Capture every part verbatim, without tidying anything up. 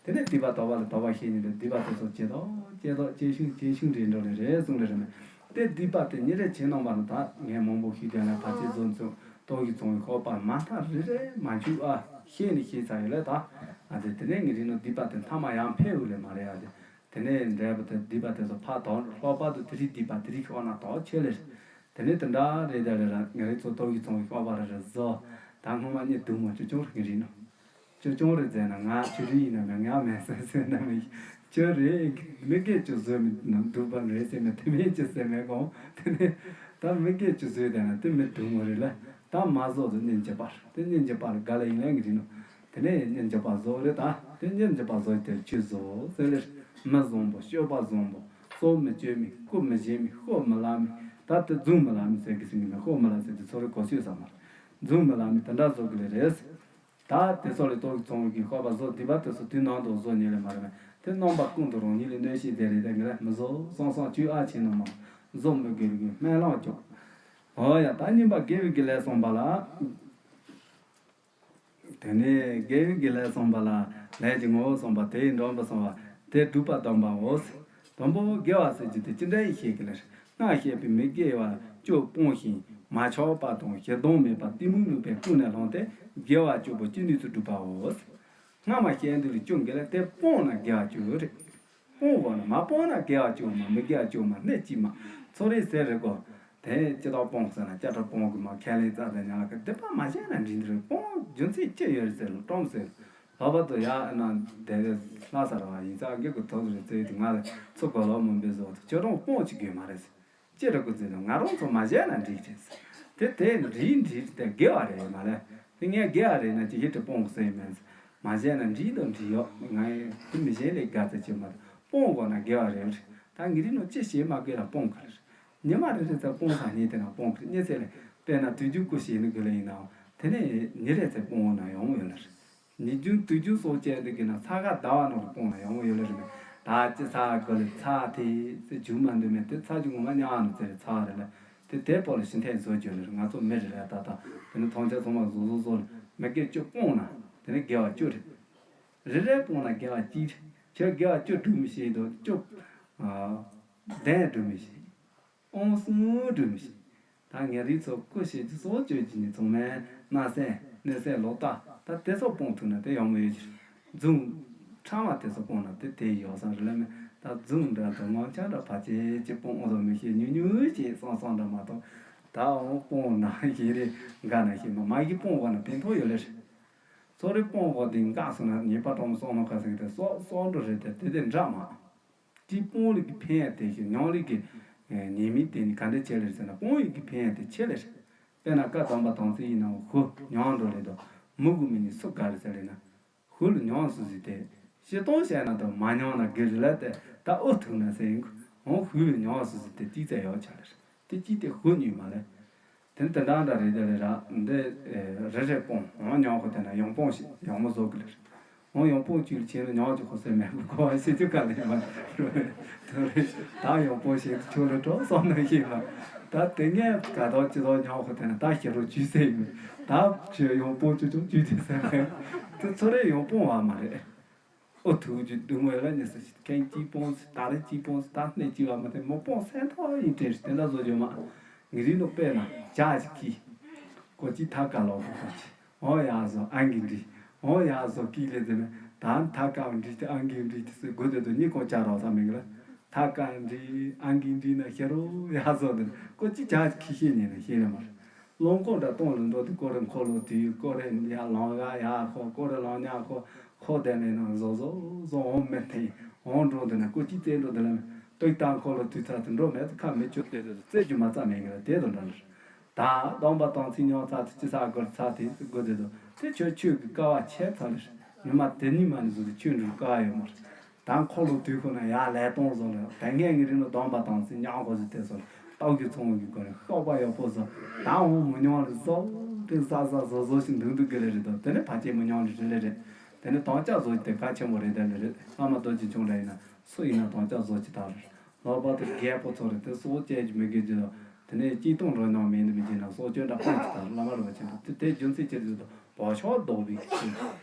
དེ་ནས་སྡིག་པ་དག་པ་ལ་དག་པ་བཤད་ནས་ལས་སྡིག་པ་དེ་ཚོ་ཇེ་དག་ཇེ་དག་ཇེ་ཤིང་ཇེ་ཤིང་རེ་འགྲོ་ལེ་རེ་གསུངས་ལེ་རེ་མེད། དེ་སྡིག་པ་དེ་ཉིན་རེ་ཇེ་རྣམ་པ་ལ་ད་ངས་མང་པོ་ཞུས་དེ་ལ་ཕལ་ཆེར་བཟོ་ཚུལ་ཏོག་གི་ཚོང་གི་ཤོག་པ་མ་མཐའ་རེ་རེ་མ་འཇུག་ཨ་ཤེས་ནས་ཤེས་ཚར་ཡོད་ལ་ད་ཨ་དེ་དེ་ནས་ངས་རིག་ནོ་སྡིག་པ་དེ་མཐའ་མ་ཡང་འཕེལ་འོས་ལེ་མ་རེད་ཨ་དེ། དེ་ནས་འབྲས་བུ་དེ་སྡིག་པ་དེ་ཚོ་ཕར་དོར་ལྷག་པར་དུ་དེ་རིགས་སྡིག་པ་དེ་རིགས་ཤོག་ན་དོག་ཆེ་ལེ། དེ་ནས་དེ་འདྲ་རེད་ད་ལེ་ར་ངས་རིག་ཚོ་ཏོག་གི་ཚོང་གི་ཤོག་པ་རེ་རེ་བཟོ། ད་སྔོན་མ་གཉིས་སྡུག་མོ་ཅོ་ཅོང་རེ་རིག་ནོ། ཅོ་ཅོང་རེ་མཛད་ན་ང་ཆུ་རིན་ཡིན་ན་མེད་ང་མེད་ཟེར་ཟེར་ན་མི་ཅོ་རེ་མི་སྐད་ཅོ་བཟོས་མི་ན་སྡུག་པ་རེད་ཟེར་མི་དེ་མིན་ཅི་ཟེར་མེད་གོང་དེ་ནས་ད་མི་སྐད་ཅོ་བཟོས་དེ་ན་དེ་མི་སྡུག་མོ་རེད་ལ་ད་མ་བཟོ་དུ་གཉེན་གྱི་པར་དེ་གཉེན་གྱི་པར་ག་ལ་ཡིན་ལ་ངས་རིག་ནོ། དེ་ནས་གཉེན་གྱི་པར་བཟོ་རེ་ད་དེ་གཉེན་གྱི་པར་བཟོ་དེ་ཆུ་བཟོ་ཟེར་ལེ་མི་བཟང་པོ་སྤྱོད་པ་བཟང་པོ་སྲོག་མི་གཅོད་མི་རྐུ་མི་བྱེད་མི་ཤོ་མི་ལ་མི་ད་དེ་རྫུན་མི་ལ་མི་ཟེར་གི་ཟིན་གི་མི་ཤོ་མི་ལ་ཟེར་དེ་ཚོ་རེ་གོ་ཤོད་ས་མ་རེད། རྫུན་མི་ལ་མི་དེ་འདྲ་བཟོ་གི་ལེ་རེད། ད་དེ་ཚོ་ལས་ཏོག་གི་ཚོང་གི་ཤོག་པ་བཟོ་སྡིག་པ་དེ་ཚོ་དུས་ནང་དུ་བཟོ་ཉེ་ལེ་མ་རེད་མེད་དེ་རྣམ་པ་ཀུན་ཏུ་རང་ཉིད་ལས་གནོད་བྱེད་དེ་རེད་དེ་ངེད་ལ་མི་བཟོ་སང་སང་བཅོས་ཨ་ཆེ་ནོ་མ་བཟོ་མི་དགོས་གི་སྨན་བླང་ཀྱང་། ཨོ་ཡ་ད་གཉིས་པ་དགེ་བའི་དགེ་ལས་གསུངས་པ་ལ། དེ་ནས་དགེ་བའི་དགེ་ལས་གསུངས་པ་ལ་ལས་ཀྱི་ངོ་བོ་གསུངས་པ་དེ་ཡི་འགྲོ་འབུ་གསུངས་པ་དེ་སྒྲུབ་པ་སྡོམ་པའོ། དང་པོ་དགེ་བ་ཟེར་རྒྱུ་དེ་ཅི་འདྲ་ཡིན་ཤེས་ཀྱི་ལ། སྔར་བཤད་པའི་མི་དགེ་བ་བཅུ་སྤོང་ཞིང་མ་ཆགས་པ་དང་ཞེ་སྡང་མེད་པ་གཏི་མུག་ནུབ་པའི་ཀུན་ནས་བསླངས་ཏེ་དགེ་བ་བཅུ་པོ་ཅི་ནུས་སུ་སྒྲུབ་པའོ། སྔ་མ་བཤད་འདི་ལས་བཅུ་འགེ་ལ་དེ་སྤོང་ན་དགེ་བ་བཅུ་རེད། སྤོང་དགོས་ན་མ་སྤོང་ན་དགེ་བ་བཅུ་མ་མི་དགེ་བ་བཅུ་མ་སྣེ་གཅིག་མ་ཚོ་རེ་ཟེར་རེ་གོ། དེ་ཅི་ལྟར་སྤོང་ཟེར་ན་ཅ་ཏྲ་སྤོང་གི་མ་ཁས་ལེན་རྩ་དང་ཉག་གི་སྡིག་པ་མ་བྱས་ན་འགྲིག་འདི་རེད་སྤོང་རྒྱུ་མཚན་ཅི་ཡོད་རེད་ཟེར་ལ་སྤྲོང་ཟེར། ལྷག་པར་དུ་ཡ་ཨ་ན་དེ་རེ་ལྷ་ས་ར་བ་ཡིན་ཙང་དགེ་གི་ཐོག་རེ་ཟེར་དེ་ང་ལ་ཚོ་གོ་ལོག་མུན་པའི་བཟོ་དུ་ཁྱོད་རང་སྤོང་བྱེད་དགོས་མ་རེད་ཟེར། ཅི་རེད་གོ་ཟེར་དུ་ང་རང་ཚོ་མ་བྱས་ན་འགྲིག་རེད་ཟེར། དེ་དེ་འགྲིག་འགྲིག་དེ་དགེ་བ་རེད་མ་ལས་དེ་ངས་དགེ་བ་རེད་ན་ཅི་ཞིག་དེ་སྤོང་ཟེར་མེད་ཟེར། མ་བྱས་ན་འགྲིག་དང་འགྲིག་ཡོད་ང་ཡི་དེ་མི་གཞན་ལས་དགའ་ཚ་ཅི་མ་དང་སྤོང་དགོས་ན་དགེ་བ་རེད་རེད། ད་ངས་རིག་ནོ་ཅི་བྱེད་མ་དགོས་ན་སྤོང་གི་རེད། ཉི་མ་རེ་རེ་ཚ་སྤོང་ས་ཉིན་དེ་ན་སྤོང་གི་རེད་གཉིད་ཚད་ལས་དཔེར་ན་དུས་རྒྱུན་སྐུ་བྱེད་ནི་དགོས་ལ་ཡིན་ནའང་དེ་ནས་ཉིན་རེ་ཚ་སྤོང་བ་ན་ཡོང་ཡོད་ལ་རེད། ཉིན་རྒྱུན་དུས་རྒྱུན་སྲོག་བཅད་འདི་གི་ན་ཚ་ག་ཟླ་བ་ནང་ལ་སྤོང་ན་ཡོང་ཡོད་ལ་རེད་མེད། ད་ཅི་ཚ་དགོས་ལ་ཚ་དེ་ཚེ་རྒྱུན་མ་འདོད་མེད་དེ་ཚ་རྒྱུ་ངོ་མ་ཉག་ནི་ཚེ་རེ་ཚ་རེ་ལ་དེ་དེ་པོ་ལ་ཤི་འཐེན་བཟོ་བཅོས་ལ་རེད་ང་ཚོ་མི་རེ་རེ་ད་ད་དེ་ནི་མཐོང་ཆ་ཚང་མ་བཟོ་བཟོ་བཟོ་ལ་མི་དགེ་བཅུ་སྤོང་ན་དེ་ནི་དགེ་བ་བཅུ་རེད། རེ་རེ་སྤོང་ན་དགེ་བ་གཅིག་རེད། ཁྱོད་དགེ་བ་བཅུ་སྒྲུབ་མི་ཤེས་དོ་བཅུ་ཨ་ལྡན་སྒྲུབ་མི་ཤེས། ཨང་གསུམ་སྒྲུབ་མི་ཤེས། ད་ངས་རིག་ཚོ་སྐུ་ཞེས་ཀྱི་སྲོག་གཅོད་ཀྱི་ནི་ཚང་མས་སྣ་སེན་སྣེ་སེན་ལོག་ལྟ་ད་དེ་ཚོ་སྤོང་ཐུབ་ན་དེ་ཡག་མོ་ཡོད་ཀྱི་རེད། རྫུན་ཕྲ་མ་དེ་ཚོ་སྤོང་ན་དེ་དེ་ཡག་ས་རེད་ལ་མེད་ད་རྫུན་འདྲ་དང་ངོ་ཆ་འདྲ་ཕལ་ཆེར་ཅིག་སྤོང་འོང་དོ་མི་ཤེས་ཉུང་ཉུང་ཅིག་སང་སང་འདྲ་མ་གཏོགས་ད་འོང་སྤོང་ན་ཞིག་རེད་འགའ་ན་ཞིག་མ་མ་ཞིག་སྤོང་བ་ན་ཕན་ཐོགས་ཡོད་ལེ་རེད། ཚོ་རེ་སྤོང་བ་དེ་འགའ་སོང་ན་ཉེས་པ་གྲོང་སོང་ནོ་ཁ་ཟིག་དེ་སོག་སོག་འགྲོ་རེད་དེ་དེ་དེ་འདྲ་མ། གཅིག་སྤོང་ལུགས་ཀྱི་ཕན་ཡོན་དེ་ཞིག་མྱོང་ལུགས་ཀྱི་ཉེས་དམིགས་དེ་ནི་ག་འདྲ་ཆེ་ལེར་ཟེར་ན་སྤོང་ཡུལ་གྱི་ཕན་ཡོན་དེ་ཆེ་ལེར། དཔེར་ན་བཀའ་གདམས་པ་དམ་ཚིག་ཡིན་ནའང་ཧུ་མྱོང་འགྲོ་ལེ་དང་མུ་གུ་མི་ཉིད་སུ་དགའ་རེ་ཟེར་ལེ་ན། ཧུ་ལ་མྱོང་སུ་ཟིག་དེ། ཤི་སྟོང་བཤད་ན་དང་མ་མྱོང་ན་དགེ་རེ་ལ་དེ་ད་ཨུ་ཐུག་ན་ཟེར་ཡིན་གོ་འོང་ཧུ་ལ་མྱོང་སུ་ཟིག་དེ་ཏིག་ཙམ་ཡོག་ཆ་ལེར། དེ་གཅིག་དེ་ཧུ་ཉུས་མ་ལེ། དེ་དེ་འདྲ་འདྲ་རེད་དེ་ལེ་ར་འདི་རེ་རེ་སྤོང་འོང་ཉོག་ཁོ་དེ་ན་ཡོང་སྤོང་ཞིག་ཡོང་མོ་བཟོ་གི་ལེ་རེད། འོང་ཡོང་སྤོང་ཅིག་ལ་ཕྱིན་ན་ཉོག་ཅིག་ཁོ་སེ་མེད་གི་གོ་བ་ཤེས་རྒྱུ་ག་ལེ་མ་རེད། ད་ཡོང་སྤོང་ཞིག་ཆུ་ལ་གྲོགས་སོང་ན་ཤེས་མ་ད་དེ་ངས་ག་དོག་ཅི་དོག་ཉོག་ཁོ་དེ་ན་ད་ཤེས་རོགས་ཅུས་སེ་ཡིན་ད་ཁྱོད་ཡོང་སྤོང་ཅུ་ཅུ་ཅུས་དེ་སེ་མེད་དེ་ཚོ་རེ་ཡོང་སྤོང་བ་མ་རེད། ཨོ་ཐུག་རྒྱུ་སྡུག་བསྔལ་ལ་ཉེ་ས་ཞིག་ཁེངས་གཅིག་སྤོང་ཟིག་ད་རེས་གཅིག་སྤོང་ཟིག་ད་སྣེ་གཅིག་བ་མ་དེ་མོ་སྤོང་སེམས་ཐོག་ཡིན་དྲན་ཞིག་དེ་འདྲ་བཟོ་རྒྱུ་མ། ངེད་རིགས་ནོ་དཔེར་ན་ཇ་ཞིག་གིས། ཀོ་ཅི་ཐ་ཀ་ལོ་ཀོ་ཅི། ཨོ་ཡ་བཟོ་ཨང་གི་འདྲི། ཨོ་ཡ་བཟོ་ཀི་ལེ་དེ་ནི་ད་ཐ་ཀ་འདྲི་དེ་ཨང་གི་འདྲི་དེ་སུ་དགོས་དེ་དུ་གཉིས་ཀོ་ཅ་རོགས་ས་མེད་གི་ལ། ཐ་ཀ་འདྲི་ཨང་གི་འདྲི་ན་ཤེས་རོ་ཡ་བཟོ་དེ་ནི་ཀོ་ཅི་ཇ་ཞིག་གིས་ཤེས་ཉན་ན་ཤེས་ལེ་མ་རེད། རླངས་འཁོར་འདྲ་སྟོང་ལ་འགྲོ་དུས་ཀོ་རེ་འཁོར་ལོ་དུས་ཀོ་རེ་ཡར་ལངས་ཡ་ཡར་འཁོར་ཀོ་རེ་ལངས་ཉག་འཁོར་འཁོར་དེ་ནས་ན་བཟོ་བཟོ་བཟོ་འོང་མེད་དེ་འོང་འགྲོ་འདི་ན་ཀོ་ཅི་རྩེ་འགྲོ་འདི་ལ་མེད་ཏོག་ཏང་འཁོར་ལོ་དུས་ཚ་དུ་འགྲོ་མེད་དུ་ཁ་མི་ཆོད་དེ་དུ་རྩེ་རྒྱུ་མ་རྩ་མེད་གི་ལ་དེ་དུ་འདྲ་ལ་ད་སྡོམ་པ་དང་ཚིག་ཉོག་ཚ་དུ་ཅི་ས་སྒོར་ཚ་དེ་དུ་དགོས་དེ་དུ་དེ་ཆོས་ཆོས་ཀྱི་དཀའ་བ་ཆེ་ཚ་ལ་ཉི་མ་དེ་ཉིན་མ་ནས་བཟུང་དུ་ཆོས་འགྲུབ་དཀའ་ཡོད་མ་རེད། ད་འཁོར་ལོ་དུས་ཁོ་ན་ཡར་ལས་གཏོང་བཟོ་ལ་ད་ངས་ངའི་རིང་ལ་སྡོམ་པ་དང་ཚིག་ཉག་གོ་ཟི་དེ་སོ་ལྟོགས་ཀྱི་ཚོང་གི་སྒོ་ནས་ཤོག་པ་ཡག་པོ་བཟོ་ད་འོང་མི་ཉོང་ལ་བཟོ་དེ་ཟ་ཟ་བཟོ་བཟོ་ཞིག་འདུག་འདུག་གི་ལེ་རེད་དོ། དེ་ནས་ཕ་ཆེ་མི་ཉོང་ལ་རེད་ལེ་རེད། དེ་ནས་དང་ཅག་བཟོ་ཞིག་དེ་གལ་ཆེན་པོ་རེད་དེ་ལེ་རེད། བླ་མ་རྡོ་རྗེ་འཆང་འདྲ་ཡིན་ན་སུ་ཡིན་ན་དང་ཅག་བཟོ་ཞིག་དག་རེད། ལྷག་པར་དུ་རྒད་པོ་ཚོ་རེད་དེ་སྲོག་བཅད་ཀྱི་མི་དགོས་ཀྱི་དོ། དེ་ནས་སྐྱིད་སྟོང་རོལ་ནང་མིན་དུ་མི་བྱེད་ན་སྲོག་སྐྱོན་འདྲ་སྤོང་ཞིག་དག་བླ་མ་རུ་བ་ཆེན་པོ་དེ་དེ་རྒྱུ་མཚན་ཅི་རེད་དོ་བག་ཆགས་ལྡོག་པའི་གི་ཚུལ་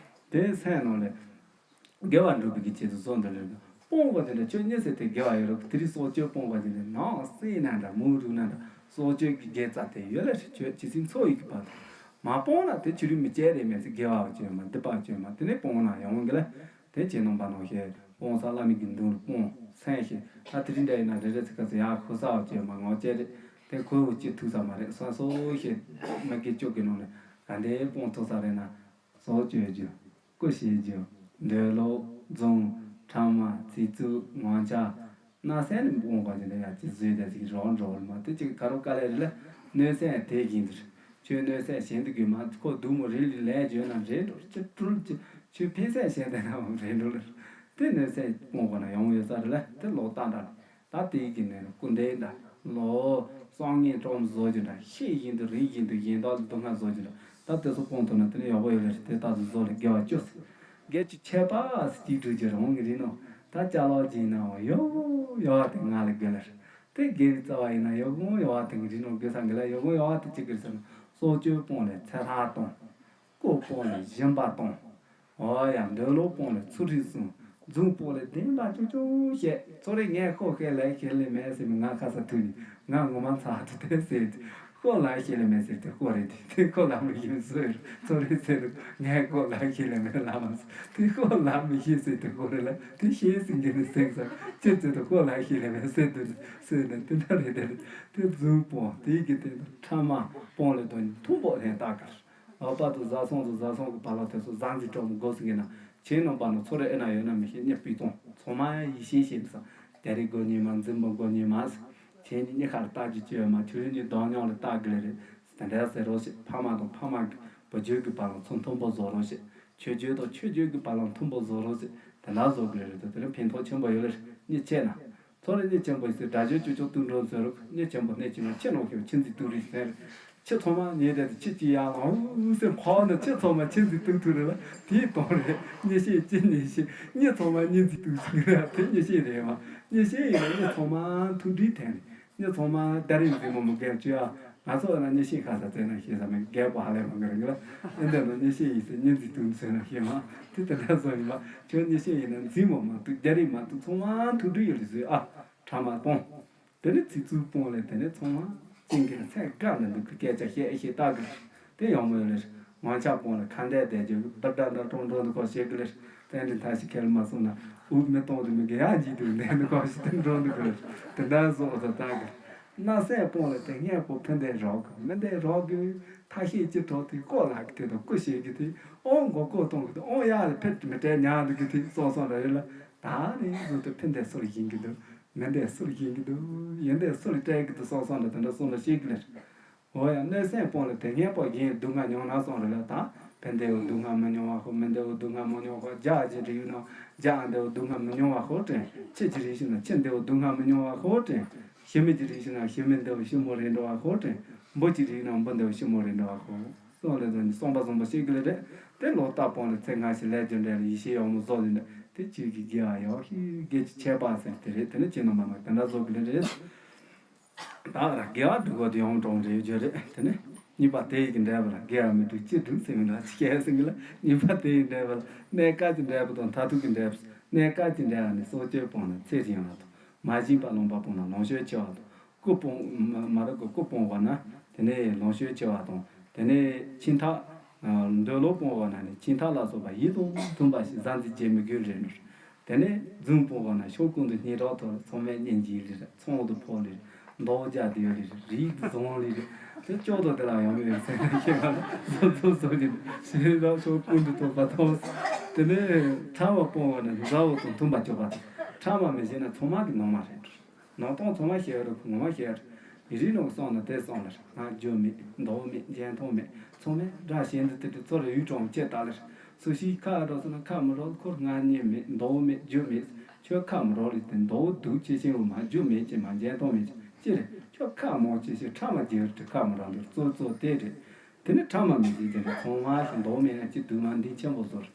དེ་སེམས་ནང་ལས། དགེ་བ་སྒྲུབ་པའི་གི་ཆེད་དུ་བཟོ་འདི་ལས་སྤོང་བ་དེ་འདྲ་ཁྱོད་གཉིས་སེ་དེ་དགེ་བ་ཡོད་རོགས། དེ་རིང་སྲོག་གཅོད་སྤོང་བ་དེ་འདྲ་ནང་སྲིད་ན་འདྲ་མུ་རུ་ན་འདྲ་སྲོག་གཅོད་ཀྱི་དགེ་རྩ་དེ་ཡོད་ལ་ཁྱོད་ཇི་སྲིད་འཚོ་ཡི་གི་བར་དུ་མ་སྤོང་ན་དེ་ཕྱི་རུ་མི་སྐྱེ་རེ་མེད་ཚེ་དགེ་བ་བཅོས་མ་སྡིག་པ་བཅོས་མ་དེ་ནས་སྤོང་ན་ཡོང་གི་ལ། དེ་ཇེ་ནང་པ་ནང་ཤེས་སྤོང་ས་བླ་མའི་གི་མདུན་ལ་སྤོང་སེམས་ཤེས་ད་དེ་རིང་འདྲ་ཡིན་ན་རེ་རེ་ཚིག་ག་ཚོད་ཡག་ཤོ་ས་བཅོས་མ་ངོ་སྐྱེ་རེ་དེ་ཁོའི་འུ་ཅི་ཐུག་ས་མ་རེད་ས་སོ་ཤེས་མ་གི་ཅོག་གི་ནང་ལ་ག་འདྲའི་སྤོང་ཐུབ་ས་རེད་ན། སྲོག་གཅོད་རྒྱུ། སྐུ་བྱེད་རྒྱུ། འདོད་ལོག་རྫུན། ཕྲ་མ། ཚིག་རྩུབ། ངོ་ཆགས། མནའ་ཟན་ནི་དབང་བ་ཅི་ལ་ཡ་ཅི་བཟོས་ད་ཅིག་རོགས་འགྲོ་བར་མ་དེ་ཅིག་ག་རོ་དཀའ་ལས་རེད་ལ། གནོད་སེམས་དེ་བཞིན་དུ། ཁྱོད་གནོད་སེམས་གཞན་དུ་དགོས་མ་ཁོ་སྡུག་མོ་རིལ་ལི་ལས་བརྗོད་ན་རེད་འགྲོ་ཅི་སྤྲུལ་ཅི་ཁྱོད་ཕན་སེམས་གཞན་དུ་ན་རེད་འགྲོ་ལ། དེ་གནོད་སེམས་དབང་བ་ན་ཡོང་ཡོད་ས་རེད་ལ་དེ་ལོག་ལྟ་འདྲ། ད་དེའི་གི་ནས་སྐུ་འདྲེན་འདྲ། ལོ། སང་ངེ་གྲོམ་བཟོ་རྒྱུ་འདྲ། ཤེས་བཞིན་དུ་རིག་བཞིན་དུ་གཞན་དག་ལ་སྡུག་བསྔལ་བཟོ་རྒྱུ་འདྲ། ད་དེ་ཚོ་སྤོང་ཐུབ་ན་དེ་ནས་ཡག་པོ་ཡོད་ལེ་རེད་དེ་ལྟ་དུ་བཟོ་ལ་དགེ་བ་བཅུ་ཟེར། དགེ་བཅུ་ཁྱད་པར་སུ་གཅིག་སྒྲུབ་ཀྱི་རང་གི་རིག་ནོ། ད་ཅ་ལག་སྦྱིན་ནའང་ཡོ་ཡོ་བ་དེ་ང་ལ་དགོས་ལེ་རེད། དེ་དགེ་བའི་རྩ་བ་ཡིན་ན་ཡོ་གུང་ཡོ་བ་དེ་གི་རིག་ནོ་དགོས་ས་འགི་ལ་ཡོ་གུང་ཡོ་བ་དེ་གཅིག་གི་རེད་ཟེར་ན་སྲོག་གཅོད་སྤོང་ལས་ཚེ་ཐར་གཏོང་། སྐུ་སྤོང་ལས་སྦྱིན་པ་གཏོང་། འོ་ཡ་འདོད་ལོག་སྤོང་ལས་ཚུལ་ཁྲིམས་སྲུང་། རྫུན་སྤོང་ལས་བདེན་པ་ཅུང་ཅུང་བཤད། ཚོ་རེ་ངས་ཁོ་ཁས་ལེན་ཁས་ལེན་མེད་ཟེར་མི་ང་ཁ་ས་ཐུག་ནས་ང་ངོ་མ་ཚ་ཐུག་དེ་ཟེར་ཏེ་ཁོ་ལ་ཁས་ལེན་མེད་ཟེར་ཏེ་ཁོ་རེད་དེ་དེ་ཁོ་ལ་མི་ཤེས་ཟེར་ཚོ་རེ་ཟེར་ཏེ་ངས་ཁོ་ལ་ཁས་ལེན་མེད་ལ་མ་ཟེར་དེ་ཁོ་ལ་མི་ཤེས་ཟེར་ཏེ་ཁོ་རེ་ལ་དེ་ཤེས་ཟིན་གྱི་ནི་ཟེར་ས་ཅི་ཟེར་ཏེ་ཁོ་ལ་ཁས་ལེན་མེད་ཟེར་དུ་ཟེར་ནས་དེ་འདྲ་རེད་དེ་དེ་རྫུན་སྤོང་དེ་གི་དེ་ཕྲ་མ་སྤོང་ལས་དོན་མཐུན་པོ་ལྷན་ལྟ་གར། ལྷག་པར་དུ་བཟའ་ཚང་དང་བཟའ་ཚང་གི་བར་ལ་དེ་ཚོ་བཟའ་འཛིན་གྲོགས་མོ་སྒོ་ཟིན་གྱི་ན་ཁྱེད་རྣམ་པ་ནི་ཚོ་རེ་ཨེ་ན་ཡོད་ན་མི་ཤེས་གཉིས་སྤུས་གཏོང་ཚང་མ་ཡིད་ཤེས་ཤེས་འདུག་ས་དེ་རིགས་དགོས་ཉེས་མ་འཛིན་པ་དགོས་ཉེས་མ་ཟེར། ཁྱེད་གཉིས་གཉིས་ཁར་ལྟ་རྒྱུ་ཅི་ཡོད་མ་ཁྱོད་གཉིས་གདོང་མྱོང་ལ་ལྟ་དགོས་རེད་དེ་འདྲ་ཟེར་རོགས་ཞེས་ཕ་མ་དང་ཕ་མ་གི་བུ་རྒྱུད་ཀྱི་བར་ལ་ཚོ་མཐུན་པོ་བཟོ་རོགས་ཞེས་ཆོས་བརྒྱུད་དང་ཆོས་བརྒྱུད་ཀྱི་བར་ལ་མཐུན་པོ་བཟོ་རོགས་ཞེས་དེ་འདྲ་བཟོ་དགོས་རེད་དེ་དེ་ནི་ཕན་ཐོགས་ཆེན་པོ་ཡོད་རེད་གཉིས་ཆེ་ན། ཚོ་རེ་གཉིས་ཆེན་པོ་ཡིན་ཟེར་དགྲ་གཅོད་ཅུ་ཅོག་ཏུ་འགྲོ་ཟེར་རུ་གཉིས་ཆེན་པོ་གནས་ཀྱི་ན་ཁྱི་ནང་ཁྱོད་ཁྱི་འཛིན་ཏུ་རིག་ཟེར། ཁྱི་ཚང་མ་ཉེ་དེ་ཁྱི་གཅིག་ཡར་ལངས་འུ་ཟེར་ཕོག་ན་ཁྱི་ཚང་མ་ཁྱི་འཛིན་ཏུ་ཐུ་རེ་ལ་དེའི་དོན་རེད་གཉིས་ཤེས་གཅིག་གཉིས་ཤེས་གཉིས་ཚང་མ་གཉིས་འཛིན་ཏུ་ཟེར་རེ་དེ་གཉིས་ཤེས་རེད་མ་གཉིས་ཤེས་ཡིན་ན་གཉིས་ཚང་མ་ཐུགས་སྒྲིལ་དེ་ནས་གཉིས་ཚང་མ་ད་རིང་འཛིན་མོ་མོ་རྒན་བཅུ་ཡ། ང་ཚོ་ན་གཉིས་ཤེས་ཁ་ས་བཙལ་ན་ཤེས་ས་མེད་རྒས་པོ་ཧ་ལས་མ་གི་རེད་ལ། ཨེ་འདི་ནོ་གཉིས་ཤེས་ཡིན་ཟེར་གཉིས་འཛིན་ཏུ་ཟེར་ན་ཤེས་མ། དེ་ལྟ་ན་སོ་ཡིན་པ། ཁྱོད་གཉིས་ཤེས་ཡིན་ན་འཛིན་མོ་མ་ཐུག་རྒྱ་རིགས་མ་ཐུག་ཚང་མ་ཐུག་འདྲི་ཡོད་ལི་ཟེར་ཨ། ཕྲ་མ་སྤོང་། དེ་ནི་ཚིག་རྩུབ་སྤོང་ལས་དེ་ནི་ཚང་མ། ཅིང་གི་ཚད་བཀག་ལ་འདུག་གི་སྐད་ཆ་བཤད་ཤེས་ལྟ་གི། དེ་ཡང་མོ་ཡོད་ལེ། ངང་ཆ་སྤོང་ལ་ཁ་འདས་བསྡད་རྒྱུ་གི་བར་འདྲ་འདྲ་གྲོང་གྲོང་དུ་ཁོ་བཤད་གི་ལེ། བསྟན་འདི་མཐའ་ཞིག་ཁས་ལ་མ་སོང་ན། འུ་མི་གཏོང་དུ་མི་གི་ཡ་འཇིག་དུ་འདས་འདུ་ཁོ་ཞིག་དེ་འགྲོ་འདུག་གི་ལེ། དེ་འདྲ་བཟོ་འོ་ད་ལྟ་གི། མནའ་ཟན་སྤོང་ལ་དེ་སྔས་པོ་ཕན་བདེ་རོགས་གི་མི་བདེ་རོགས་གི། ཐ་ཤེས་ཅི་གྲོགས་དེ་ལྐོག་ལག་གི་དེ་དང་སྐུ་ཞེས་གི་དེ་ཨོང་མགོ་ལྐོག་གཏོང་གི་དེ་ཨོང་ཡ་ལ་ཕེབས་ཀྱི་མི་སྤྲད་ཉག་འདུག་གི་དེ་སོང་སོང་ར་རེ་ལ་ད་ནི་བཟོ་དུ་ཕན་བདེ་སུ་ལ་ཡིན་གི་འདུག་མི་བདེ་སུ་ལ་ཡིན་གི་འདུག་ཡིན་བདེ་སུ་ལ་སྤྲད་གི་འདུག་སོང་སོང་ར་དེ་འདྲ་སོང་ལ་ཤེས་གི་ལེ། འོ་ཡ་མནའ་ཟན་སྤོང་ལ་དེ་སྔས་པོ་གཞན་སྡུག་བསྔལ་མྱོང་ན་སོང་རེ་ལ་ད་ཕན་བདེའོ་སྡུག་བསྔལ་མི་མྱོང་བ་ཁོ་མི་བདེའོ་སྡུག་བསྔལ་མི་མྱོང་བ་རྒྱ་ཨ་ཅེ་རི་ཡུ་ན་རྒྱ་ཨ་བདེའོ་སྡུག་བསྔལ་མི་མྱོང་བ་ཁོ་དྲན་ཁྱེད་ཀྱི་རིགས་ཤིག་ན་ཁྱེད་བདེའོ་སྡུག་བསྔལ་མི་མྱོང་བ་ཁོ་དྲན། ཞི་མི་གྱི་རིགས་ཤིག་ན་ཞི་མི་འདེའོ་ཞི་མོ་རེད་འགྲོ་བ་ཁོ་དྲན། འབུ་གྱི་རིགས་ན་འབུ་འདེའོ་ཞི་མོ་རེད་འགྲོ་བ་ཁོ། སོང་ལས་དོན་གསུངས་པ་བཟང་པོ་ཤེས་གི་ལེ་རེད། དེ་ལོ་རྟགས་སྤོང་ལ་ཚེ་སྔ་ཕྱི་ལས་རྒྱུ་འབྲས་ལ་ཡིད་ཤེས་ཡོང་མོ་བཟོ་ལེ་འདྲ་དེ་ཅིག་གི་དགེ་བ་ཡོད་ཤེས་དགེ་ཅི་ཆད་པ་ཟེར་དེ་རེད་དེ་ནི་ཅི་ནོ་མ་ནོ་དེ་འདྲ་བཟོ་གི་ལེ་རེད། ད་ར་དགེ་བ་སྒྲུབ་དགོས་དེ་ཡོང་གྲོང་རེད་རྒྱུ་རེད་དེ་ནི་གཉིས་པ་དེ་ཡི་གི་འབྲས་བུ་ལ་དགེ་བ་མི་སྒྲུབ་ཅི་སྒྲུབ་ཟེར་མི་འདྲ་ཅི་བྱས་ཟེར་གི་ལ་གཉིས་པ་དེ་ཡི་འབྲས་བུ་ལ་གནས་སྐབས་ཀྱི་འབྲས་བུ་དང་མཐར་ཐུག་གི་འབྲས་བུ་གནས་སྐབས་ཀྱི་འབྲས་བུ་ནི་སྲོག་གཅོད་སྤོང་ན་ཚེ་རིང་བ་དང་། མ་བྱིན་པ་ལོངས་པ་སྤོང་ན་ལོངས་སྤྱོད་ཆེ་བ་དང་། སྐུ་སྤོང་མ་མ་རབས་ཀྱི་སྐུ་སྤོང་བ་ན་དེ་ནས་ལོངས་སྤྱོད་ཆེ་བ་དང་དེ་ནས་འཆིང་ཐག་འདོད་ལོག་སྤོང་བ་ན་ནི་འཆིང་ཐག་ལ་སོགས་པ་ཡིད་དང་མཐུན་པ་ཞིག་བཟའ་འཛིན་བྱེད་མི་དགོས་རེད་ནོ། དེ་ནས་རྫུན་སྤོང་བ་ན་ཕྱོགས་ཀུན་ཏུ་སྙན་གྲགས་མཐོ་རུ་ཚང་མས་སྙན་འཇེབས་ལེ་རེད་ཚོང་དུ་ཕོག་ལེ་རེད་མདོག་རྒྱ་དེ་ཡོད་ལེ་རེད་རིགས་བཟང་ལེ་རེད་དེ་ལྕོག་ཏུ་དེ་ལ་ཡོང་མི་ཡོད་ཟེར་ན་ཤེས་པ་ལ་བཟོ་བཟོ་བཟོ་གི་ཞེས་རབ་ཕྱོགས་ཀུན་ཏུ་ཐོབ་པ་ཐོབ། དེ་ནས་ཕྲ་མ་སྤོང་བ་ན་མཛའ་བོ་དང་མཐུན་པ་སྤྱོད་པ་དང་ཕྲ་མ་མི་བྱེད་ན་ཚང་མ་གི་ནོར་མ་རེད། ནང་སྟོང་ཚང་མ་ཤེས་རུ་ངོ་མ་ཤེས་རུ། མི་རིགས་ནང་གསང་ན་དེ་གསང་ལ་ང་རྒྱུ་མེད་མདོག་མེད་འཇོན་ཐང་མེད་ཚང་མས་དགྲ་གཞན་དུ་དེ་དུ་ཚོར་ཡུལ་གྲོང་ཅེས་ལྟ་ལ། སུ་ཞིག་ཁ་རོགས་སུ་ན་ཁ་མི་རོགས་ཁོར་ང་ཉེ་མེད་མདོག་མེད་རྒྱུ་མེད། ཁྱོད་ཁ་མི་རོགས་ལས་དེ་མདོག་སྡུག་ཆེ་ཆེ་བོ་མ་རྒྱུ་མེད་ཅེས་མ་འཇོན་ཐང་མེད་ཅེས་ཅི་རེད་ཁྱོད་ཁ་མང་ཆེ་ཆེ་ཕྲ་མ་རྒྱལ་དུ་ཁ་མི་རོགས་འདུག་གཙོ་གཙོ་དེ་རེད། དེ་ནི་ཕྲ་མ་མི་བྱེད་ཅེས་ཚང་མ་ཞིག་མདོག་མེད་ན་ཅི་སྡུག་མ་འདི་ཆེན་པོ་ཟོར།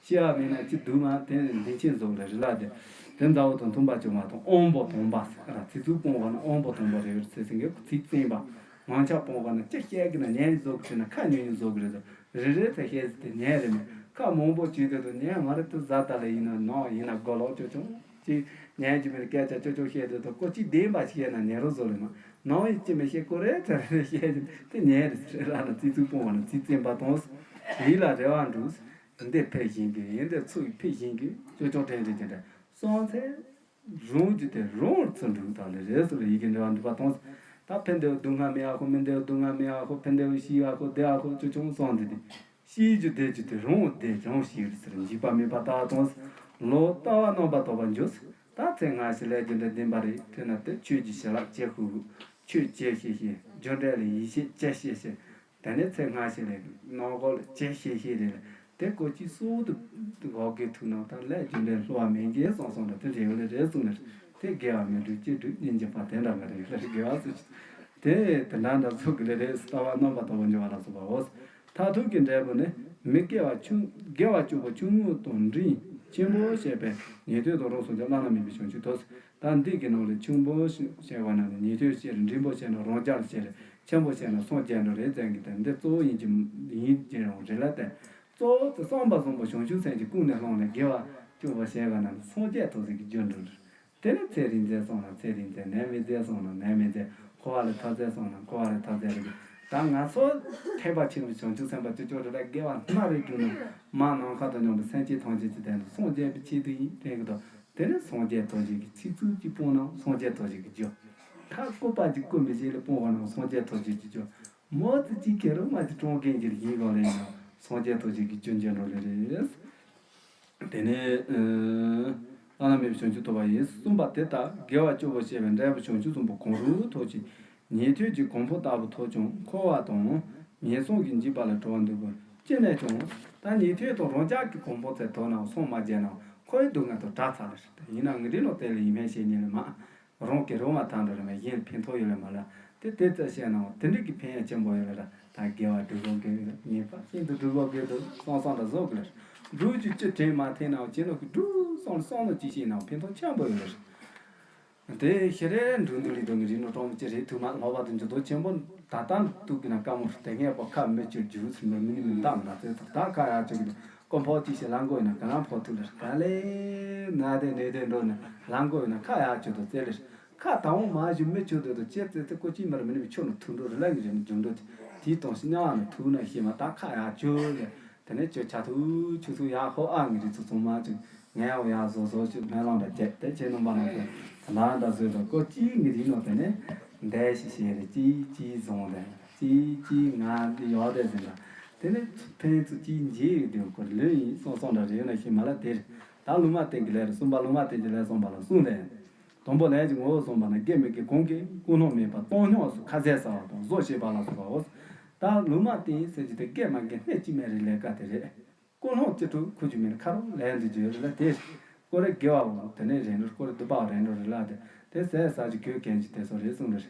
ཤེས་ཡ་མེད་ན་ཅི་སྡུག་མ་དེ་འདི་ཆེན་ཟོག་ལ་རི་ལ་དེ། དེ་མཛའ་བོ་དང་མཐུན་པ་བྱུང་བ་དང་དབང་པོ་དང་པ་ཟེར་ར་ཚིག་རྩུབ་སྤོང་བ་ན་དབང་པོ་དང་པོ་རེད་ཟེར་ཟིན་གི་ཚིག་བཙན་པ། ངང་ཆ་སྤོང་བ་ན་ཅི་བཤད་གི་ན་ཉན་ཟོག་གི་ན་ཁ་ཉུང་ཉུང་ཟོག་གི་རེད་ཟེར་རེ་རེ་ཚ་བཤད་ཟེར་དེ་ཉན་རེ་མེད་ ཁ་མང་པོ་བྱས་དེ་དང་ཉན་མ་རེད་དུ་བཟའ་ད་ལ་ཡིན་ན་ནང་ཡིན་ན་དགོད་ལོག་ཅོ་ཅོ་ཅིག་ཉན་གྱི་མེད་སྐད་ཆ་ཅོ་ཅོ་བཤད་དེ་དང་ཀོ་ཅིག་བདེན་པ་བཤད་ན་ཉན་རོགས་བཟོ་ལེ་མ་ནང་ཡིན་ཅི་མི་ཤེས་ཀོ་རེད་ཚ་རེད་བཤད་ཀྱི་དེ་ཉན་རེད་ཟེར་ར་ན་ཙི་ཙུག་སྤོང་བ་ན་ཙི་ཙི་འབའ་དང་ཡིད་ལ་རེ་བ་འགྲུབ། འདི་ཕེབས་བཞིན་གྱི་ཡིན་འདི་ཚུགས་ཕེབས་བཞིན་གྱི་ཅོ་ཅོ་དྲན་དྲན་དྲན་དྲན་སོང་ཚེ། རང་རྒྱུ་དེ་རང་ཚུར་འགྲུབ་དང་ལས་རེད་ཟེར་ཡི་གེ་འབྲེལ་བ་འགྲུབ་པ་དང་། ད་ཕན་བདེའི་སྡུག་བསྔལ་མེད་ཨ་ཁོ་མི་བདེའི་སྡུག་བསྔལ་མེད་ཨ་ཁོ་ཕན་བདེའི་ཤི་ཨ་ཁོ་བདེ་ཨ་ཁོ་ཅོ་ཅོང་སོང་འདི་དེ། ཤི་རྒྱུ་བདེ་རྒྱུ་དེ་རང་བདེ་རང་ཤི་རེད་ཟེར་འཇིགས་པ་མེད་པ་ལྟ་བ་དང་། ལོ་ལྟ་བ་རྣམ་པར་དག་པར་འགྱུར། ད་ཚེ་སྔ་ཕྱི་ལས་རྒྱུ་འབྲས་བདེན་པ་རེད་དྲན་ན་དེ་ཆོས་ཀྱི་ཞི་ལ་ཅེ་ཧུ་ཧུ། ཆོས་ཅེ་ཤེས་ཤེས་རྒྱུ་འབྲས་ལ་ཡིད་ཆེས་ཅེ་ཤེས་ཤེས། དེ་ནས་ཚེ་སྔ་ཕྱི་ལས་ནང་གོ་ལ་ཅེ་ཤེས་ཤེས་རེད། དེ་ཀོ་ཅི་སོ་དུ་འོག་གི་ཐུག་ནང་ད་ལས་རྒྱུ་འབྲས་བསླུ་བ་མེད་མཁན་སོང་སོང་ད་དེ་རེ་བ་ལས་རེ་གསུངས་ནས་དེ་དགེ་བ་མི་འགྲུབ་ཅི་འགྲུབ་སྙིང་རྗེ་པ་དེ་འདྲ་མ་རེད་ལས་དགེ་བ་སུ་ཞིག་དེ་དེ་འདྲ་འདྲ་ཚོ་གི་ལས་རེད་ལྟ་བ་རྣམ་པ་དག་པ་འཇོག་པ་ལ་སོགས་པའོ། མཐར་ཐུག་གི་འབྲས་བུ་ནི་མི་དགེ་བ་ཆུང་དགེ་བ་བཅུ་པོ་ཆུང་ངུ་དང་འབྲིང་ཆེན་པོ་བཤད་པས་ཉན་ཐོས་དང་རང་སངས་རྒྱས་བླ་ན་མེད་པའི་བྱང་ཆུབ་ཐོབ། ད་འདི་གི་ནང་ལས་ཆུང་པོ་ཞེས་པ་ན་ནི་ཉན་ཐོས་ཤེས་རེད། འབྲིང་པོ་ཞེས་ན་རང་རྒྱལ་ཤེས་རེད། ཆེན་པོ་ཞེས་ན་སངས་རྒྱས་འགྲོ་རེད་ཟེར་གི་དེ་འདི་གཙོ་བོ་ཡིན་གྱི་ཡིན་གྱི་རང་རེད་ལ་དེ། གཙོ་བོ་དེ་བསམ་པ་བཟང་པོ་བྱང་ཆུབ་སེམས་ཀྱི་ཀུན་ནས་བསླངས་ནས་དགེ་བ་བཅུ་པོ་བྱས་པ་ན་ནི་སངས་རྒྱས་ཐོབ་ཟིན་གྱི་རྒྱུ་འགྲོ་རེད། དེ་ནས་ཚེ་རིང་ཚེ་སོང་ན་ཚེ་རིང་ཚེ་ནད་མེད་ཚེ་སོང་ན་ནད་མེད་ཚེ་འཁོར་བ་ལས་ཐར་ཚེ་སོང་ན་འཁོར་བ་ལས་ཐར་ཚེ་རེད། ད་ང་ཚོ་ཐེག་པ་ཆེན་པོའི་བྱང་ཆུབ་སེམས་དཔའ་ཅི་ཅོ་རེད་ལ་དགེ་བ་སྣ་རེ་བསྒྲུབས་ན་མ་ནམ་མཁའ་དང་མཉམ་པའི་སེམས་ཅན་ཐམས་ཅད་ཀྱི་དོན་དུ་སངས་རྒྱས་པའི་ཆེད་དུ་ཡིན་དྲན་གི་འདུག་དེ་ནས་སངས་རྒྱས་ཐོབ་བྱེད་ཀྱི་ཚིག་རྩུབ་ཀྱིས་སྤོང་ན་སངས་རྒྱས་ཐོབ་བྱེད་ཀྱི་རྒྱུ། ཁ་ལྐུགས་པ་ཅིག་བཀོད་མི་བྱེད་ལ་སྤོང་བ་ན་སངས་རྒྱས་ཐོབ་བྱེད་ཀྱི་རྒྱུ། མོ་ཙི་ཅིག་ཁེ་རུ་མ་ཅིག་གྲོང་ཁྱེར་གྱི་ཡིན་གང་ལས་ཡིན་ན་སངས་རྒྱས་ཐོབ་བྱེད་ཀྱི་རྒྱུ་འབྱོར་འགྲོ་ལེ་རེད། དེ་ནས་བླ་ན་མེད་པའི་བྱང་ཆུབ་ཐོབ་པ་ཡིན་གསུངས་པ་དེ་ལྟར་དགེ་བ་བཅུ་པོ་བྱས་པའི་འབྲས་བུ་བྱང་ཆུབ་གསུམ་པོ་གང་རུང་ཐོབ་ཅིང་ཉན་ཐོས་ཀྱི་གོ་འཕང་ལྟ་བུ་ཐོབ་ཀྱང་འཁོར་བ་དང་ངན་སོང་གི་འཇིགས་པ་ལས་གྲོལ་བར་འདོད་པ་ཅི་ནས་ཀྱང་ད་ཉན་ཐོས་དང་རང་ཅག་གི་གོ་འཕང་ཚེ་ཐོབ་ནའང་སངས་མ་རྒྱས་ནའང་འཁོར་བའི་སྡུག་བསྔལ་དང་བྲལ་ཚར་ལེ་ཞེས་ཡིན་ན་ངི་རི་ལོ་དེ་ལ་ཡིན་མིན་ཤེས་ཉིན་ལ་མ། རང་གིས་རང་ལ་ཐར་འགྲོ་རེ་མ་གཞན་ལ་ཕན་ཐོགས་ཡོད་ལེ་མ་ལ། དེ་དེ་ཙམ་བཤད་ནའང་དེ་འདྲ་གི་ཕན་ཡོན་ཆེན་པོ་ཡོད་ལེ་ར། ད་དགེ་བ་སྒྲུབ་དགོས་གི་ཡོད་ལེ། ཉེས་པ་ཤིན་ཏུ་སྒྲུབ་དགོས་གི་འདུག་བསམ་བསམ་འདྲ་བཟོ་གི་ལེ། སྒྲུབ་རྒྱུ་ཅི་དྲན་མ་ཐེན་ནའང་བྱེད་ནོ་གི་སྒྲུབ་བསམ་བསམ་ནོ་ཅི་ཤེས་ནའང་ཕན་ཐོགས་ཆེན་པོ་ཡོད་ལེ་ར། དེ་ཤི་རེ་འགྲོ་འདུག་ལི་དོན་གི་རིག་ནོ་གྲོང་མི་ཅི་རེད་ཐུག་མ་ལྷོ་པ་དུ་འཇུ་དོ་ཆེན་པོ་ད་ལྟ་འདུག་གི་ན་དཀའ་མོ་རེད། དེ་ངས་པོ་ཁ་མི་ཅོ་རྒྱུ་ཟིན་པ་མི་ནི་མི་འདང་ན་ཚེ་ད་ཁ་ཡ་ཅོ་གི་འདུག་ཀོ་ཕོ་ཅི་ཞིག་ལང་གོ་ཡིན་ན་ག་ལང་ཕོ་ཐུག་ལེ་ག་ལེ་ན་དེ་ནས་དེ་འགྲོ་ནས་ལང་གོ་ཡིན་ན་ཁ་ཡ་ཅོ་དོ་ཙེ་ལེ་ཁ་ད་འོང་མ་ཞུ་མི་ཅོ་དོ་དོ་ཅེ་ཙེ་ཙེ་ཀོ་ཅི་མར་མི་ནི་མི་ཆོ་ནོ་ཐུག་འགྲོ་རེ་ལ་ངི་རེ་ནི་འཇུ་འགྲོ་དེ་དེའི་དོང་ཞིག་ཉ་བ་ནི་ཐུག་ན་ཤེས་མ་ད་ཁ་ཡ་ཅོ་ལེ། དེ་ནས་ཁྱོད་ཆ་ཐུག་ཆུ་ཚུགས་ཡག་ཧོ་ཨ་ངི་རི་ཚུ་ཚུང་མ་ཅིག་ངས་ཡག་བཟོ་བཟོ་ཅིག་སྨོན་ལམ་འདྲ་བྱས་དེ་ཁྱེད་ནང་པ་ནང་དུ་ད་ལྟ་འདྲ་བཟོས་དང་ཀོ་ཅིག་ངི་རི་ནང་དེ་ནས་འདས་ཤི་ཤེས་རེད་ཅིག་ཅིག་བཟུང་དེ་ཅིག་ཅིག་ང་འདི་ཡོག་དེ་ཟིན་ལ་དེ་ནས་ཕན་ཚུ་ཅིག་འཇིག་ཡོད་དུས་ཀོ་ལོས་ཡིན་སོང་སོང་འདྲ་རེ་ཡོད་ན་ཤེས་མ་ལ་དེ་རེད། ད་ལུང་མ་བསྟན་གི་ལས་རེད་གསུམ་པ་ལུང་མ་བསྟན་གི་ལས་གསུམ་པ་ལ་གསུངས་ལས། དང་པོ་ལས་ཀྱི་ངོ་བོ་གསུངས་པ་ན་དགེ་མི་དགེ་གང་གིས་ཀུན་སློང་མེད་པར་བཏང་སྙོམས་སུ་ཁ་ཟས་ཟ་བ་དང་བཟོ་བྱེད་པ་ལ་སོགས་པའོ། ད་ལུང་མ་བསྟན་ཟེར་གྱི་དེ་དགེ་མ་དགེ་སྣེ་གཅིག་མའི་རིགས་ལས་ཀ་དེ་རེད། ཀུན་སློང་ཅི་དྲུག་ཁུ་ཅུ་མིན་ཁ་རོག་ལས་འདི་བརྗོད་རེད་ལ་དེ། ཀོ་རེ་དགེ་བའོ་དེ་ནས་རེ་འགྲོ་ཀོ་རེ་སྡུག་པའོ་རེ་འགྲོ་རེད་ལ་དེ། དེ་ཟས་ཟ་གྱི་གོས་གྱོན་གྱི་དེ་སོགས་རེད་གསུངས་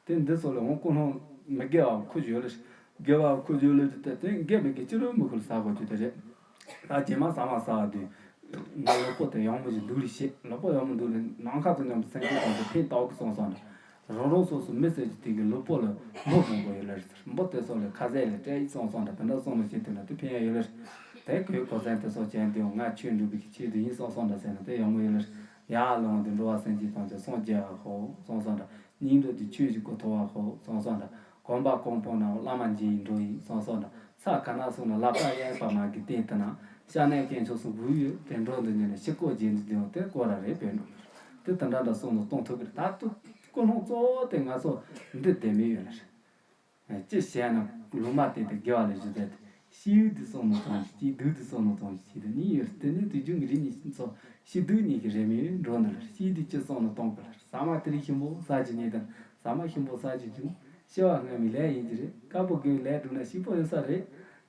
རེད། དེ་འདི་སོགས་ལས་འོང་ཀུན་སློང་མི་དགེ་བའོ་ཁུ་ཅུ་ཡོད་ལ། དགེ་བའོ་ཁུ་ཅུ་ཡོད་ལ་དེ་དེ་དགེ་མི་དགེ་ཅི་རུང་མི་ཁུར་ཟ་དགོས་རྒྱུ་དེ་རེད། ད་རྗེས་མ་ཟ་མ་ཟ་བ་དུས། ང་ལོ་པོ་དེ་ཡང་མོ་ཞིག་འདུག་ལི་ཤེས་ལོ་པོ་ཡང་མོ་འདུག་ལི་ནང་ཁ་ཚོ་མཉམ་དུ་སེམས་ཅན་དང་དུ་ཕན་བཏགས་གི་སོང་སོང་ན། རང་རང་སོ་སོ་མི་ཟེར་གྱི་དེ་གི་ལོ་པོ་ལ་འབུ་བོང་པོ་ཡོད་ལ་རེད་ཟེར་འབུ་དེ་སོགས་ལ་ཁ་ཟས་ལ་སྤྲད་ཡི་སོང་སོང་ན་དེ་འདྲ་སོང་ལ་བྱེད་དུས་ན་དེ་ཕན་ཡ་ཡོད་ལ་རེད། དེ་གོས་གོ་སེན་དེ་སོགས་ཅན་དེ་ང་ཆོས་འགྲུབ་པའི་གི་ཆེད་དུ་ཡིན་སོང་སོང་འདྲ་ཟེར་ན་དེ་ཡང་མོ་ཡོད་ལ་རེད། ཡ་ལོང་དེ་འགྲོ་བ་སེམས་ཅན་ཐམས་ཅད་སངས་རྒྱས་པ་ཧོ་སོང་སོང་འདྲ། སྙིང་འདོད་དེ་ཆོས་ཀྱི་སྐུ་ཐོབ་པ་ཧོ་སོང་སོང་འདྲ། གོམ་པ་གོང་འཕང་ན་བླ་མ་མཇལ་ཡི་འགྲོ་ཡི་སོང་སོང་འདྲ། ས་ག་ན་སོང་ན་ལག་པ་གཡས་པ་མ་གི་སྟེང་དུ་ན་ཤ་ནའི་སྐྱེས་མཆོག་སོང་བུ་ཡོད་དེ་འགྲོ་འདི་ཉིད་ནས་ཤི་ཀོ་རྗེས་འདི་འདི་འོང་དེ་ཀོ་ར་རེད་པས་འགྲོ། དེ་དེ་འདྲ་འདྲ་སོང་ནས་གཏོང་ཐུབ་ཀྱི་རེད། ད་དུ་ཀུན་སློང་གཙོ་བོ་དེ་ང་ཚོ་འདི་བདེན་མེད་ཡོད་ལ་རེད། ཅི་བྱས་ན་ལུང་མ་བསྟན་ཏེ་དགེ་བ་ལས་ཞུ་ཟེར་ཏེ། ཤི་ཡུལ་དུ་སོང་ནོ་ཙམ་ཞིག་ཅིག་སྡུག་ཏུ་སོང་ནོ་ཙམ་ཞིག་ཅིག་དུ་གཉིས་ཡོད་རེད། དེ་ནས་དུས་རྒྱུན་གྱི་རིགས་གཉིས་ཚོ་ཤི་སྡུག་གཉིས་ཀྱི་རེ་མིག་འགྲོ་འདི་ལ་ཤི་དུས་ཅི་སོང་ནོ་གཏོང་དགོས་ལ་ཟ་མ་དེ་རིགས་ཞིམ་པོ་ཟ་གྱི་ཉེ་དང་ཟ་མ་ཞིམ་པོ་ཟ་གྱི་བྱུང་། ཤི་བ་སྔ་མའི་ལས་ཡིན་གྱི་རེད། དཀར་པོ་དགེ་བའི་ལས་བསྒྲུབས་ན་ཤི་པོ་ཡོད་ས་རེད།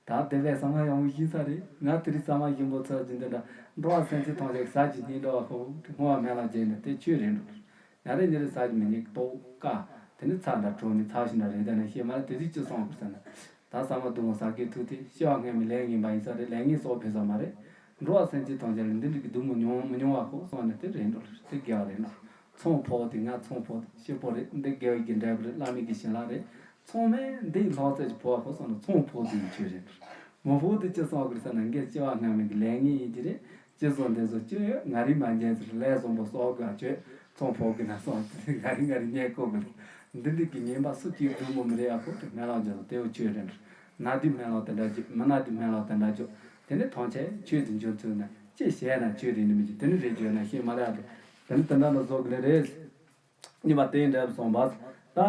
ད་དེ་བས་ཟ་མ་ཡག་མོ་ཤི་ས་རེད། ང་དེ་རིགས་ཟ་མ་ཞིམ་པོ་ཚ་གྱི་འདི་འདྲ་འགྲོ་བ་སེམས་ཅན་ཐམས་ཅད་ཟ་གྱི་སྙིང་འདྲ་བ་ཁོ་བོ་བསྔོ་བ་མེད་ལ་བྱས་ནས་དེ་ཆོས་རེད་འགྲོ། ཡང་རེ་ཉིན་རེ་ཟ་གི་མི་ཉིད་ལྟོགས་དཀའ། དེ་ནི་ཚ་འདྲ་གྲོ་ནི་ཚ་ཞིང་འདྲ་རེད། དེ་ནི་ཤེས་མ་རེད། དེ་དུས་ཅི་སོང་དགོས་ཟེར་ན། ད་ཟ་མ་སྡུག་མོ་ཟ་གི་ཐུག་དེ་ཤི་བ་སྔ་མའི་ལས་ངན་པ་ཡིན་ས་རེད། ལས་ངན་གསོག་ཕོད་ས་མ་རེད། འགྲོ་བ་སེམས་ཅན་ཐམས་ཅད་ལ་འདི་འདྲ་གི་སྡུག་མོ་མྱོང་མི་མྱོང་བ་ཁོ་སོང་ནས་དེ་རེད་འགྲོ་རེད། དེ་དགེ་བ་རེད་འགྲོ། ཚོང་ཕོག་དེ་ང་ཚོང་ཕོག་དེ་ཤི་པོ་རེད། འདི་དགེ་བའི་གི་འབྲས་བུ་རེད། བླ་མའི་གི་བྱིན་རླབས་རེད། ཚོང་མེད་འདི་ལྷག་རྩལ་གྱི་ཕོ་བ་ཁོ་སོང་ནས་ཚོང་ཕོག་དེ་ཡི་ཆོས་རེད་འགྲོ། མང་པོ་དེ་ཅི་གསོག་དགོས་ཟེར་ན། འགས་སྐྱེ་བ་སྔ་མའི་གི་ལས་ངན་ཡིན་གྱི་རེད། ཅི་བཟོ་འདི་བཟོ་ཅི་ཡོད་ང་རིག་མ་འཇལ་ཟེར། ལས་བཟང་པོ་གསོག་དགོས་ཅོས་ཚོང་ཕོག་གི་ན་སོང་ཟེར། ང་རིག་ང་རིག་ཉལ་ཁོག་གི་རེད། འདི་འདྲ་གི་ངན་པ་སུ་གཅིག་སྡུག་མོ་མི་རེད། ཨ་ཁོ་དེ་སྨན་བླ་འཇོག་དེའོ་ཆོས་རེད། ན་དུས་སྨན་བླ་དེ་འདྲ་བྱོས། མི་ན་དུས་སྨན་བླ་དེ་འདྲ་བྱོས། དེ་ནས་ཐང་ཆད་ཆོས་དེ་འཇོག་ཚུལ་ན་ཅི་བྱས་ན་ཆོས་རེད་ནི་མི་གཅིག་དེ་ནི་རེད་བརྗོད་ན་ཤེས་མ་ལས་ཨ་དེ། དེ་ནི་དེ་འདྲ་ལ་བཟོ་གི་ལེ་རེད། གཉིས་པ་དེའི་འབྲས་བུ་གསུངས་པ། ད་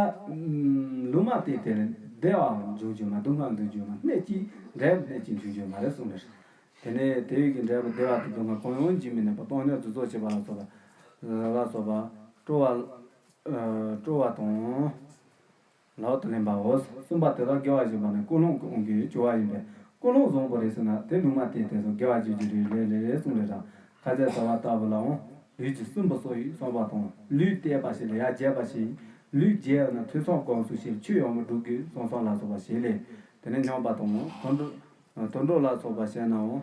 ལུང་མ་བསྟན་དེ་ལས་བདེ་བ་འབྱུང་རྒྱུ་མ་སྡུག་བསྔལ་འདུ་རྒྱུ་མ་གནད་གཅིག་འབྲས་བུ་གནད་གཅིག་འབྱུང་རྒྱུ་མ་རེད་གསུངས་ནས། དེ་ནས་དེ་ཡི་གི་འབྲས་བུ་བདེ་བ་དང་སྡུག་བསྔལ་གང་ཡང་འབྱིན་མིན་ནས་པ་སྟོང་ཉིད་དུ་རྫོགས་བྱེད་པ་ལ་སོགས་པ། ལ་སོགས་པ་སྤྲོ་བ། སྤྲོ་བ་དང་། ལག་ཏུ་ལེན་པའོ། གསུམ་པ་དེ་དག་དགེ་བ་བཞིན་པ་ནི་ཀུན་སློང་གི་དབང་གིས་བྱུང་བ་ཡིན་པས་ཀུན་སློང་བཟང་པོ་རེད་ཟེར་ན་དེ་ལུང་མ་བསྟན་དེ་ཚོ་དགེ་བ་བྱེད་རྒྱུ་རེད་ལེ་ལེ་གསུངས་རེད་དང་། ཁ་ཟས་ཟ་བ་ལྟ་བུ་ལའང་ལུས་ཀྱི་སྲིན་བུ་སོགས་ཡིན་གསུངས་པ་དང་། ལུས་བསྟད་པ་ཞིག་ལ་ཡར་རྒྱས་པ་ཞིག་ལུས་རྒྱས་ཡོད་ན་ཐོས་བསམ་སྒོམ་གསུམ་ཞིག་ཆོས་ཡག་མོ་སྒྲུབ་དགོས་གསུངས་སོང་ལ་སོགས་པ་ཞིག་ལས། དེ་ནས་སྙོམས་པ་དང་དུད་འགྲོ་དུད་འགྲོ་ལ་སོགས་པ་བྱས་ནའང་།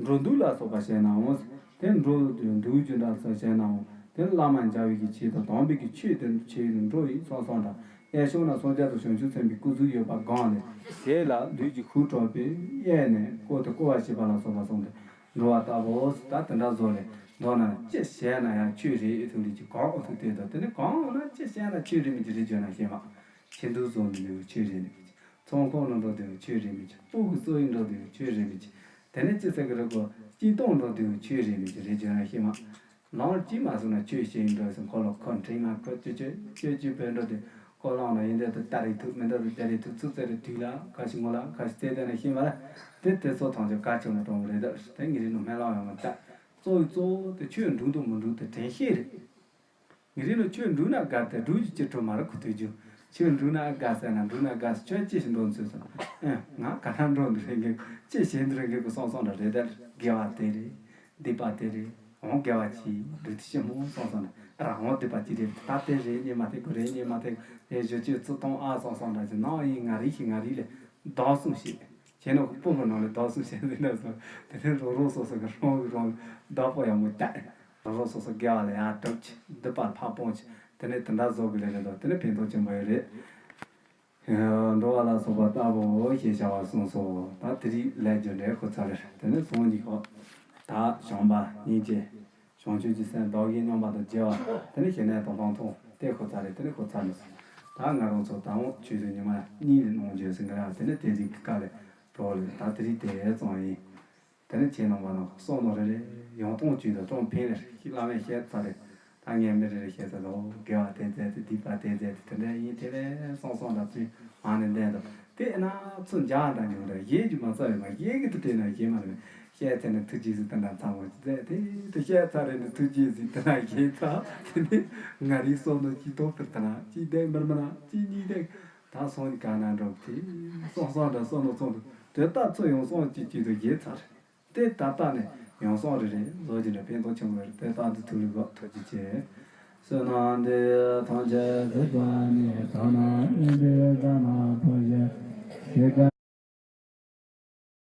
འགྲོ་འདུག་ལ་སོགས་པ་བྱས་ནའང་། དེ་འགྲོ་འདུག་རྒྱུ་འདྲ་ཚོ་བྱས་ནའང་། དེ་བླ་མ་མཇལ་བའི་གི་ཆེད་དུ་དམ་པའི་གི་ཆོས་དེ་ཆོས་ནི་འགྲོ་ཡི་སོང་སོང་འདྲ། ཨེ་ཤོང་ན་སངས་རྒྱས་དང་བྱང་ཆུབ་སེམས་དཔའི་སྐུ་གཟུགས་ཡོད་པ་སྒང་ནས། དེ་ལ་ལུས་ཀྱི་ཤུགས་དྲག་པོས་གཡས་ནས་བསྐོར་དུ་བསྐོར་བ་བྱེད་པ་ལ་སོགས་པ་སོང་སྟེ། འགྲོ་བ་ལྟ་བུ་ད་དེ་འདྲ་བཟོ་ལས་མདོར་ན་ཅི་བྱས་ན་ཡང་ཆོས་རེད་ཨེ་ཐུག་ལས་ཀྱི་གང་ཨོ་ཐུག་དེ་དང་དེ་ནི་གང་འོ་ན་ཅི་བྱས་ན་ཆོས་རེད་མི་ཀྱི་རེད་བརྗོད་ན་ཤེས་མ། ཆེ་འདུག་བཟོ་མི་འདུག་ཆོས་རེད་མི་ཀྱི། ཚོང་ཁང་ནང་འགྲོ་དུས་ཆོས་རེད་མི་ཆོས། སྤུ་གུ་གསོ་ཡི་འགྲོ་དུས་ཆོས་རེད་མི་ཆོས། དེ་ནས་ཅི་ཟེར་གི་རེད་གོ། སྐྱིད་གཏོང་འགྲོ་དུས་ཆོས་རེད་མི་ཆོས་རེད་བརྗོད་ན་ཤེས་མ། ལོང་ཅི་མ་སོང་ན་ཆོས་བཤད་ཡི་འགྲོ་སོང་ཁོ་ལོ་ཁོ་འཕྲིན་ལ་ཁོ་ཅི་ཆོས་ཆོས་ཅི་བོད་འགྲོ་དུས་ཁོ་ལོང་ན་ཡིན་འདྲ་དུ་ལྟ་རེ་ཐུག་མི་འདྲ་དུ་བལྟ་རེ་ཐུག་ཚུར་ཚེ་རེ་དུས་ལ་ཁ་ཞིག་ངོ་ལ་ཁ་ཞིག་ཚེ་དེ་ན་ཤེས་མ་ལ། དེ་དེ་ཚོ་ཐང་ཆོ་ཀ་ཆོ་ན་གྲོང་རེད་ད་དེ་ངེད་རིགས་ནང་སྨན་ལོང་ཡོང་མ་ད། གཙོ་བོའི་གཙོ་བོ་དེ་ཆོས་འགྲུབ་འདུག་མི་འགྲུབ་དེ་དྲན་ཤེས་རེད། ངེད་རིགས་ལ་ཆོས་འགྲུབ་ན་དགའ་སྟེ་འགྲུབ་ཀྱི་ཅི་འགྲུབ་མ་རེད་ཁུ་ཐུག་རྒྱུ། ཆོས་འགྲུབ་ན་དགའ་ཟེར་ན་འགྲུབ་ན་དགའ་ཟེར་ཁྱོད་ཅི་ཞིག་འགྲོ་འཚོལ་སོང་། ཨེ་ང་ག་ན་འགྲོ་འདི་རེད་འགེ་ཅི་བྱེད་འདི་རེད་འགེ་གི་སོང་སོང་འདྲ་རེད་དེ་དགེ་བ་དེ་རེད། སྡིག་པ་དེ་རེད། འོང་དགེ་བ་གྱིས་འགྲུབ་དེ་ཞིམ་མོ་སོང་སོང་འདྲ་ར་འོང་སྡིག་པ་ཅི་རེད་ད་དེ་རེད་ཉེ་མ་ཐེག་གི་རེད་ཉེ་མ་ཐེག་རེད་བཞི་བཅུ་ཚུ་གཏོང་ཨ་སོང་སོང་འདྲ་ཅི་ནང་ཡིན་ང་རིག་ཤི་ང་རིག་ལས་བདག་སོང་ཞིག་ཁྱེད་ནང་གི་སྤུ་གི་ནང་ལས་བདག་སོང་ཞིག་འདི་འདྲ་སོང་དེ་ནས་རོགས་རོགས་སོ་སོ་གི་རང་གི་རང་བདག་པོ་ཡང་མོ་བསྟན། རང་རང་སོ་སོ་དགེ་བ་ལ་ཡར་སྒྲུབ་ཅིག་སྡིག་པ་ཕར་སྤོང་ཅིག་དེ་ནས་དེ་འདྲ་བཟོ་དགོས་ལེ་རེད་དོ། དེ་ནས་ཕན་ཐོགས་ཆེན་པོ་ཡོད་རེད། འགྲོ་བ་ལ་སོགས་པ་ལྟ་བུའོ་ཞེས་བྱ་བ་གསུངས་སོ། ད་དེ་རིགས་ལས་རྒྱུ་འབྲས་ཁོ་ཚར་རེད། དེ་ནས་ཟུང་གི་ཁོ། ད་བྱམས་པ་སྙིང་རྗེ། བྱང་ཆུབ་ཀྱི་སེམས་བདག་གིས་མཉམ་པ་དང་བརྗེ་བ། དེ་ནས་ཞི་གནས་དང་ལྷག་མཐོང་དེ་ཁོ་ཚར་རེད། དེ་ནས་ཁོ་ཚར་ནས་སོང་། ད་ང་རང་ཚོ་ད་འོང་ཆོས་དུ་ཉི་མ་གཉིས་ལས་གནང་རྒྱུ་ཟིན་གི་ར། དེ་ནས་དེ་རིགས་ཀྱི་བཀའ་ལས་གྲོགས་ལས་ད་དེ་རིགས་དེ་ཙང་ཡིན། དེ་ནས་ཁྱེད་རྣམ་པ་རྣམས་བསམ་མནོ་རེ་རེ་ཡང་སྟོང་བཅུད་དུ་སྟོང་འཕེལ་ནས་ཤིག་བླ་མས་བཤད་ཚར་རེད། ད་ངས་མི་རེ་རེ་བཤད་ཚར་རོ། དགེ་བ་དེ་མཛད་དེ་སྡིག་པ་དེ་མཛད་དེ་དེ་འདྲ་ཡིན་དེ་ལས་སོང་སོང་འདྲ་ཚུལ་མ་ནས་བསྟན་དུ་དེ་ན་ཚུར་འཇག་འདྲ་ཉུང་རེ་ཡེ་རྒྱུ་མ་ཚར་བས་མ་ཡེ་གི་དུ་དེ་ན་ཡེ་མ་རེད། བཤད་ཚར་ནས་ཐུགས་རྗེ་ཟིག་དེ་འདྲ་ཚང་མ་མཛད་དེ་དུ་བཤད་ཚར་རེ་ནས་ཐུགས་རྗེ་ཟིག་དེ་ན་ཡེ་ཚར་དེ་ནས་ང་རིག་སོང་ནོ་ཅི་ཐོག་ཏུ་དེ་ན་ཅི་བསྟན་མིར་མི་ན་ཅི་གཉིས་བསྟན་ད་སོང་ནི་ག་ན་འགྲོ་དེ་སོང་སོང་འདྲ་སོང་ནོ་ཚོང་དུ་དེ་ལྟ་ཚུར་ཡོང་སོང་ཅི་ཅི་དུ་ཡེ་ཚར། དེ་ད་ལྟ་ནས་ཡང་སོང་རེ་རེ་བཟོ་རྒྱུ་འདྲ་ཕན་ཐོགས་ཆེན་པོ་རེད། དེ་ལྟ་དུ་ཐུགས་ལ་དགོས་ཐུགས་རྗེ་ཆེ། བསོད་ནམས་འདི་ཡིས་ཐམས་ཅད་གཟིགས་པ་ཉིད། ཐོབ་ནས་ཉེས་པའི་དགྲ་རྣམས་ཕམ་བྱས་ཤིང་།